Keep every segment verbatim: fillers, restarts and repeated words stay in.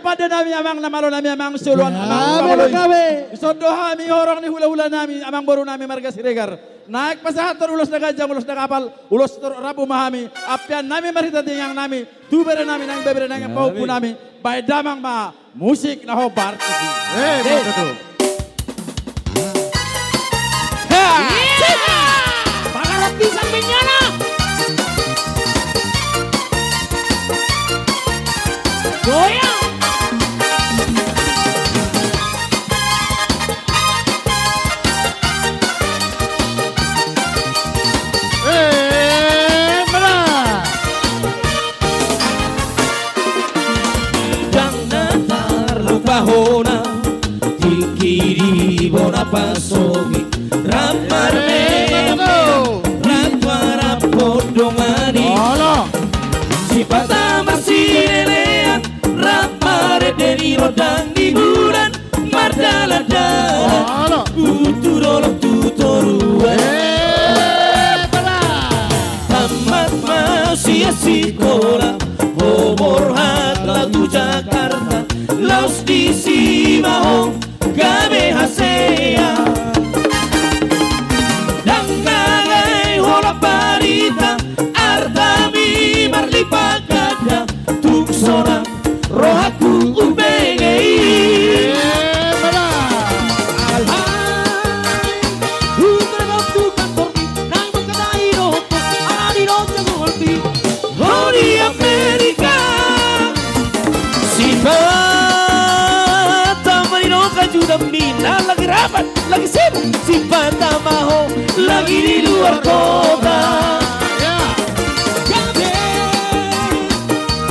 Pande nami amang, na malo nami amang, sioloan amang, gabe, gabe. Dison do hami horong ni hulahula nami, amang boru nami marga Siregar. Naeng pasahathon ulos na ganjang, ulos na gapal, ulos torop rambu ma hami, ampean nami marhite tangiang nami, tu bere nami nang ibebere nami, pahompu nami, baen damang ma musik na hombar tusi. Eh, mantap tuh. Pangaropisan menjana. Goyang. Eh, mela. Ndang na tarlupa hona, tingki di bona pasohi, rap marmeam, rap marap dongani. Olo. Sipata marsilelean, rap marende ni rondang ni bulan, mardalandalan, olo, tu dolok tu toruan. Eh, bala. Tamat ma sian sikola, ho borhat laho tu Jakarta, laos disi ma ho gabe hasea. Ndang na gabe holan barita, artami marlipat ganda, tung sonang rohangku umbege i. Eh, bala. Alai, hutargok tu kantormi, naeng mangkatai dohot ho, ala ni do jago holbi. Ho di Amerika. Sipata ma nidok ajudanmi na lagi rapat, lagi sibuk. Sipata ma ho lagi di luar kota. Ya. Gabe.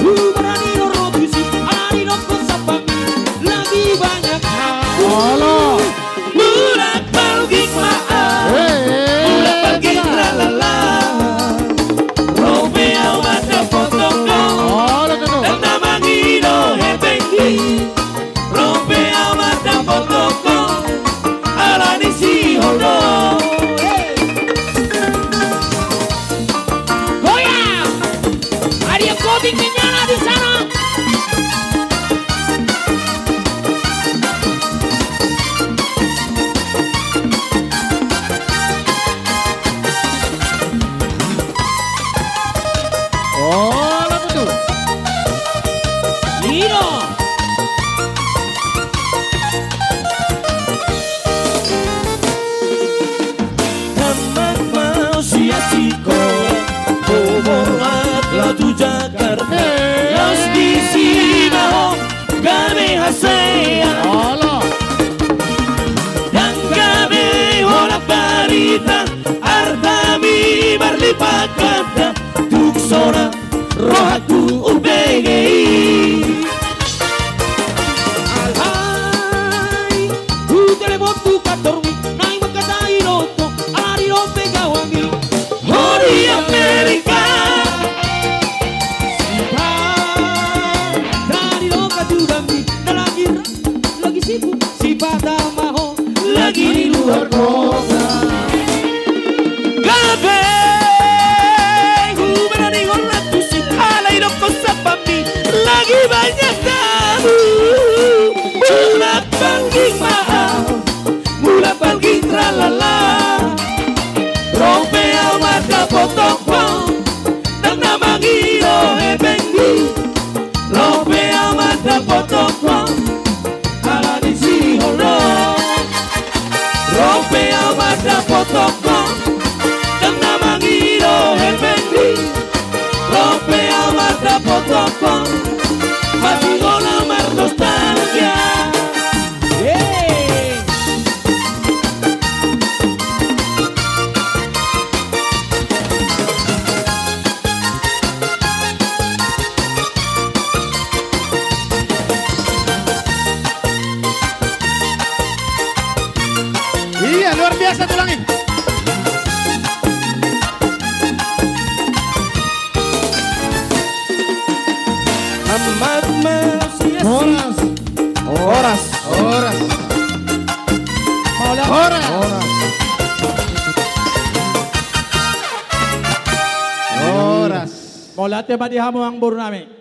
Hubarani do ro tusi, ala ni do ho sapanggi, lagi banyak hal. Olo. Mulak balging ma au. Hei, mulak balging, lalala. Ro pe au mandapothon ho. Olo, tutu. Ndang na mangido hepenggi. Ro pe au mandapothon ho. Ala ni sihol do. Hei. Goyang. Adi yang kopi kenyana di sana. Oh, lagu tu. Nino. Tamat ma ho sian sikola, ho borhat laho tu Jakarta, laos disi ma ho gabe hasea. Olo. Ndang gabe holan barita, artami marlipat ganda, tung sonang rohangku umbege i. Alai, hutelepon tu kantormi, naeng mangkatai dohot ho, ala ni do pe gawangi. Ho di Amerika. Sipata ma nidok ajudanmi na lagi ra-, lagi sibuk. Sipata ma ho lagi di luar kota. Gabe, hubarani do ro tusi, ala ni do ho sapanggi, lagi banyak tamu. Mulak balging ma au, mulak balging, tralala. Ro pe au mandapothon ho, ndang na mangido hepenggi. Ro pe au mandapothon ho, ala ni sihol do. Ro pe au mandapothon ho, ndang na mangido hepenggi. Ro pe au mandapothon ho, masihol au marnostalgia. Yeay. Iya, luar biasa tulang i. Amat ma sias. Horas. Horas. Horas. Horas. Horas. Mauliate ma di hamu amang boru nami.